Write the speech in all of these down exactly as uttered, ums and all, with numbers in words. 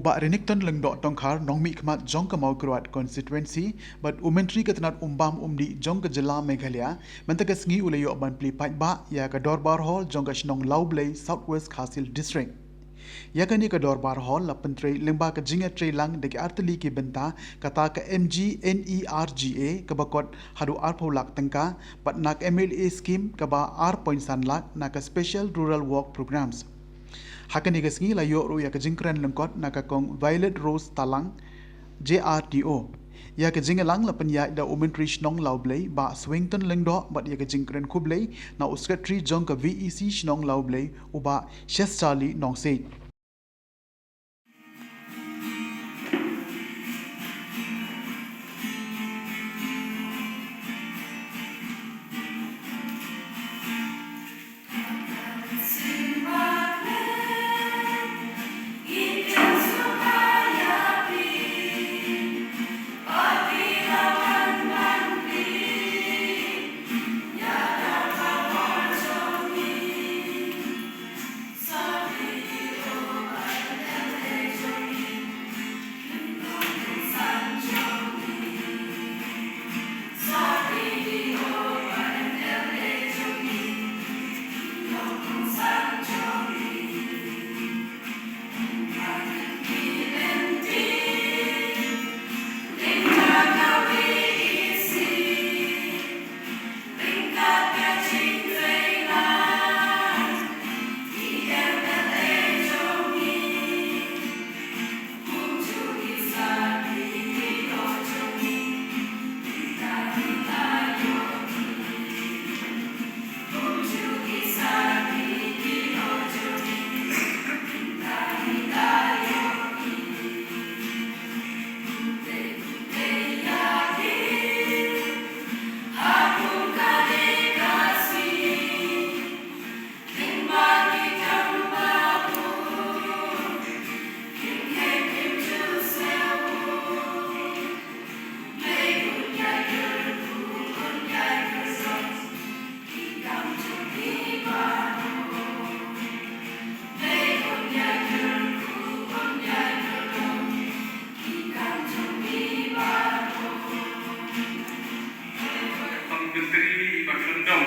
Bah Renikton Lyngdoh Tongkhar, nongmihkhmat jong ka Mawkyrwat Constituency bad u Myntri ka tnad umbam umdih jong ka jylla Meghalaya, mynta ka sngi u la ïoh ban plie paidbah ïa ka Dorbar Hall jong ka shnong Lawblei, South West Khasi Hills District. Ïa kane ka Dorbar Hall la pyntrei lyngba ka jingïatreilang da ki artylli ki bynta, kata ka M G N E R G A kaba kot haduh arphew lak tyngka, bad na ka M L A scheme kaba ar point san lak na ka Special Rural Work Programs. Ha kane ka sngi la ïoh ruh ïa ka jingkren lyngkot na ka Kong Violet Rose Talang, J R T O. Ïa ka jingïalang la pynïaid da u Myntri Shnong Lawblei, Bah Swington Lyngdoh, bad ïa ka jingkren khublei na u Secretary jong ka V E C Shnong Lawblei, u Bah Chesterly Nongsiej. Tang Myntri ba khlem dom.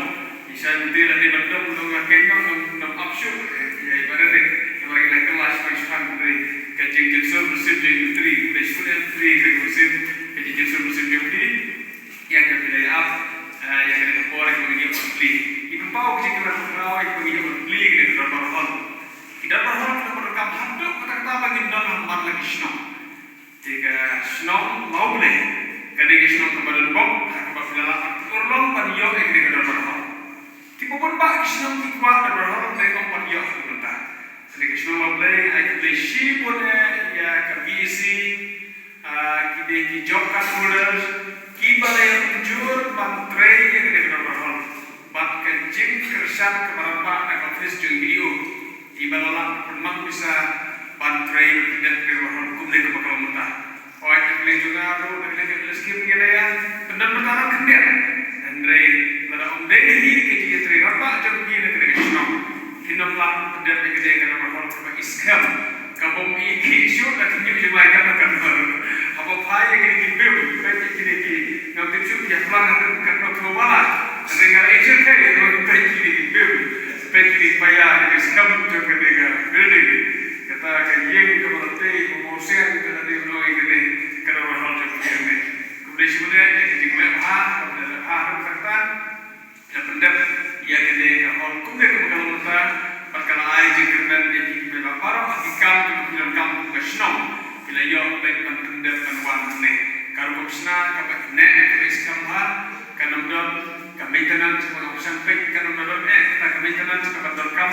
Isa Myntri lada ban dom, dom nga kynnoh, dom, dom ap shuh. Ïa, ïa, ibarat dei, ibarat dei la kylla shuh shuh Myntri. Ka jingjynsur mynsiem jong Myntri, khublei shibun Myntri, ka mynsiem, ka jingjynsur mynsiem jong phi. Ïa ka phi la ap, eh, ïa ka dei ka por, ïa ka ngi ïoh ban plie. Ngi pynpaw ka jingkyrmen khraw, ïa ka ngi ïoh ban plie, ka dei ka Dorbar Hall. Ki Dorbar Hall ki la pyndonkam haduh katta katta ba ngin don ha man la ki shnong. Te ka shnong Lawblei ka dei ka shnong kaba don bok, ha kaba phi la lah ban urlong ban ïoh ïa kane ka Dorbar Hall. Kiba bun bah ki shnong ki kwah Dorbar Hall, hynrei ym pat ïoh ha ka bynta. Te ka shnong Lawblei, ai khublei shibun ïa ka V E C, ah, kine ki job card holders, kiba la ïa mynjur ban trei ïa kane ka Dorbar Hall. Bad ka jingkyrshan kaba rangbah na ka office jong u B D O. Iba la lah pynmang pisa ban trei ban pyndep ka Dorbar Hall kumne kaba ka long mynta. Hooid, na ka liang jong nga ruh, na ka liang jong ka skim ngi la ïa pyndep mynta na khyndiat. Hynrei lada ym dei hi ka jingïatrei rangbah jong ngi na ka liang ka shnong, ngin ym lah pyndep ïa kane ka Dorbar Hall kaba i skhem. Ka bym i khih shuh da ka ñiuh jong lai katno katno. Haba phai ïa kine ki beam, peit ïa kine ki, ngam tip shuh ïa plan hynrei katno kilowatt. Hynrei nga la i shuh kai, peit kine ki beam, peit kine ki paia, kine ki skhem jong kane ka building. Kata ka ïing kaba la tei, ba mawsiang, ka la dei ban ong ïa kane ka Dorbar Hall jong ngi ne. Khublei shibun ïa ka jingleh bha, kaba la leh bha ruh kata. Ka pyndep ïa kane ka hall kumne kumba ka long mynta, bad ka la ai jingkyrmen ïa phi kiba baroh ha ki kam kiba phi donkam kum ka shnong, phi la ïoh beit ban pyndep ban wan hangne. Ka rukom shna kaba neh kaba i skhem bha, kan ym don ka maintenance kaba nga pyrshang peit, kan ym don eh kata ka maintenance kaba donkam,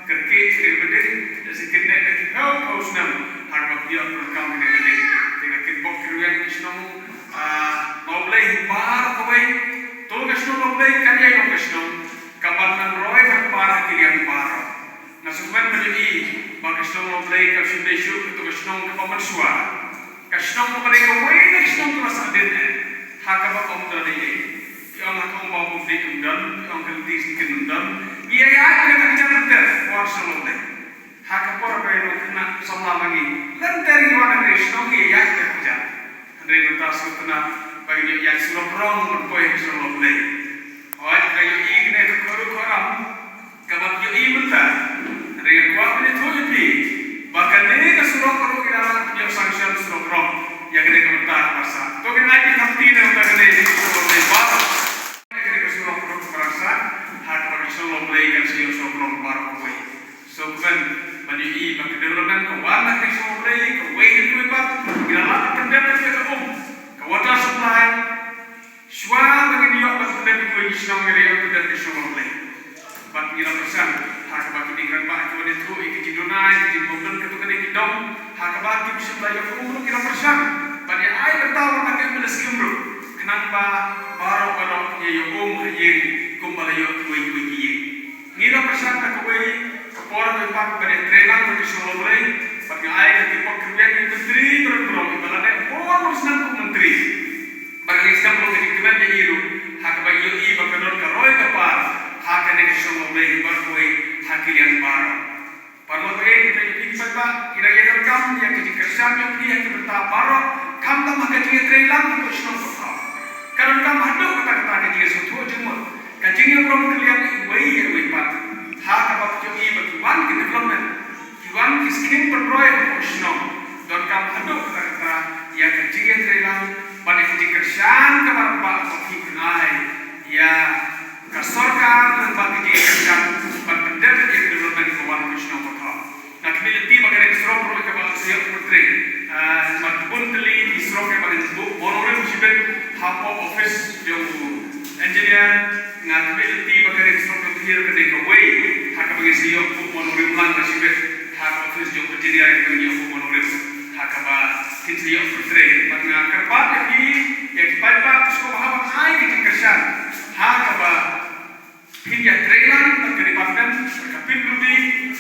kyrkieh kyrkieh ba dei, da shisien neh da ki phew phew snem ha kaba phi ïoh donkam kane ka dei. Te nga kyrpad ki rwiang ki shnong, ah, Mawblei baroh kawei. To ka shnong Mawblei kan ïai long ka shnong kaban nang roi nang par ha ki liang baroh. Nga sngewkmen ban ïohi ba ka shnong Mawblei kam shym dei shuh kato ka shnong kaba mynshuwa. Ka shnong kaba dei kawei na ki shnong kiba sah dien eh. Ha kaba ym don ei ei. Ki ong ha ka Umbam Umdih ym don, ki ong ka Lynti Syngkien ym don. Ngi ïaid ïa kata ka jaka ter, por shnong Mawblei. Ha ka por ba ïa nongkhynnah samla ma ngi, Lynter ngi wan ha kane ka shnong ngi ïaid na ka jaka. Hynrei mynta sngewtynnat ba ngin ïoh ïaid surok rong ban poi ha ka shnong Lawblei. Hooid, nga ïohi kane ka khot khot ram kaba phi ïohi mynta. Hynrei nga kwah ban ïathuh ïa phi ba kane ka surok ruh ngi la lah ban ïoh sanction surok rong ïa kane ka bynta ka Barsah. To ngin ai ki khamti na ka bynta kane ka surok Lawblei baroh. Kane ka surok ruh ka Barsah ha kaba ka shnong Lawblei kan sa ïoh surok rong baroh kawei. Sngewkmen ban ïohi ba ka development ka wan na ka shnong Lawblei, kawei na kawei pat ngi la lah ban pyndep ïa ka um, ka water supply. Shuwa ba ngin ïoh ban pyndep ïa kawei ki shnong, ngi la ïoh pyndep ïa ka shnong Lawblei. Bad ngi la pyrshang ha kaba ki diengrangbah ki wan ïathuh ïa ka jingduna ïa ka jingbymdon katto katne ki dong, ha kaba kim shym la ïoh um ruh ngi la pyrshang ban ïa ai bynta na ka M L A scheme ruh, khnang ba baroh baroh ïa ïoh um ha ïing kumba la ïoh kiwei kiwei ki ïing. Ngi la pyrshang na kawei ka por kawei pat ban ïatreilang bad ka shnong Lawblei, bad nga ai ka kyrpad kyrbiang ïa u Myntri baroh baroh, iba la dep bun bun snem kum Myntri. Bad nga sdang ruh ka jingkmen ïa i ruh ha kaba i ïohi ba ka don ka roi ka par ha kane ka shnong Lawblei baroh kawei ha ki liang baroh. Paralok eh, kita ïa phi ki paidbah, ngi dang ïa donkam ïa ka jingkyrshan jong phi ha ki bynta baroh, khamtam ha ka jingïatreilang ha ka shnong Pyrthok. Ka donkam haduh katta katta ka jingïasngewthuh jingmut, ka jingïaburom kylliang iwei ïa iwei pat. Ha kaba phi ïohi ba ki wan ki development, ki wan ki skim pynroi ha ka shnong, donkam haduh katta katta ïa ka jingïatreilang bad ïa ka jingkyrshan kaba rangbah ba phi pyn-ai ïa ka sorkar lyngba ka jingkyrshan ban pyndep ïa ka development ka wan ka shnong Pyrthok. Nga khmih lynti ba kane ka surok ruh kaba sa ïoh pyrthei. Ah, mat bun tylli ki surok kaba ngin buh burom shibit hapoh office jong u engineer. Nga khmih lynti ba kane ka surok ruh kane kawei ha kaba ngin sa ïoh buh burom lang shibit ha ka office jong u engineer kaba ngin ïoh buh burom ha kaba kin sa ïoh pyrthei. Bad nga kyrpad ïa ki, ïa ki paidbah sngewbha ban ai ka jingkyrshan ha kaba phin ïatreilang bad ka department bad ka P W D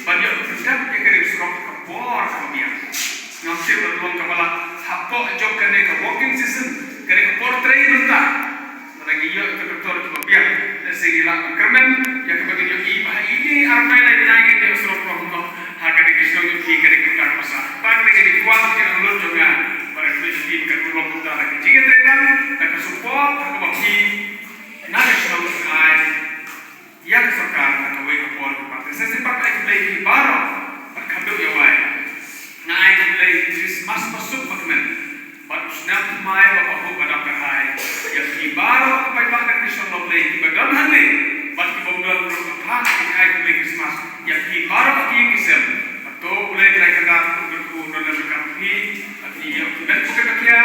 ban ïoh pyndep ïa kane ka surok ha ka por kaba biang. Ngam tip ba long kaba lah hapoh jong kane ka working season, kane ka por trei mynta. Lada ngi ïoh ïa ki tractor kiba biang, lehse ngi lah ban kyrmen ïa kaba ngin ïohi ba ha ine i ar bnai lai bnai ngin ïoh surok rong noh ha kane ka shnong jong phi, kane ka Barsah. Ba kane ka dei ka kwah ka jingangnud jong nga. Bad nga khmih lynti ba kan long kumta da ka jingïatreilang, da ka support ha kaba phi na ka shnong ai ïa ka sorkar ha kawei ka por ka pat. Sa shisien pat ai khublei ïa phi baroh bad khadduh ïa wai, nga ai khublei Christmas basuk bakmen bad u snem thymmai ba pahuh ba dap kyrhai ïa phi baroh ki paidbah na ka shnong Lawblei kiba don hangne bad kibym don ruh. Nga ai khublei Christmas ïa phi baroh ki ïing ki sem. Bad to U Blei Trai Kynrad un kyrkhu un don ryngkat bad phi. Bad ngi ïa u kmen pyrkhat ïa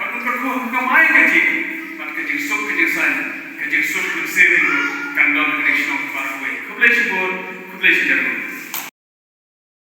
bad un kyrkhu ha ka kamai kajih bad ka jingsuk ka jingsain, ka jingsuk mynsiem ruh kan don ha ka shnong baroh kawei. Khublei shibun, khublei shihajar nguh.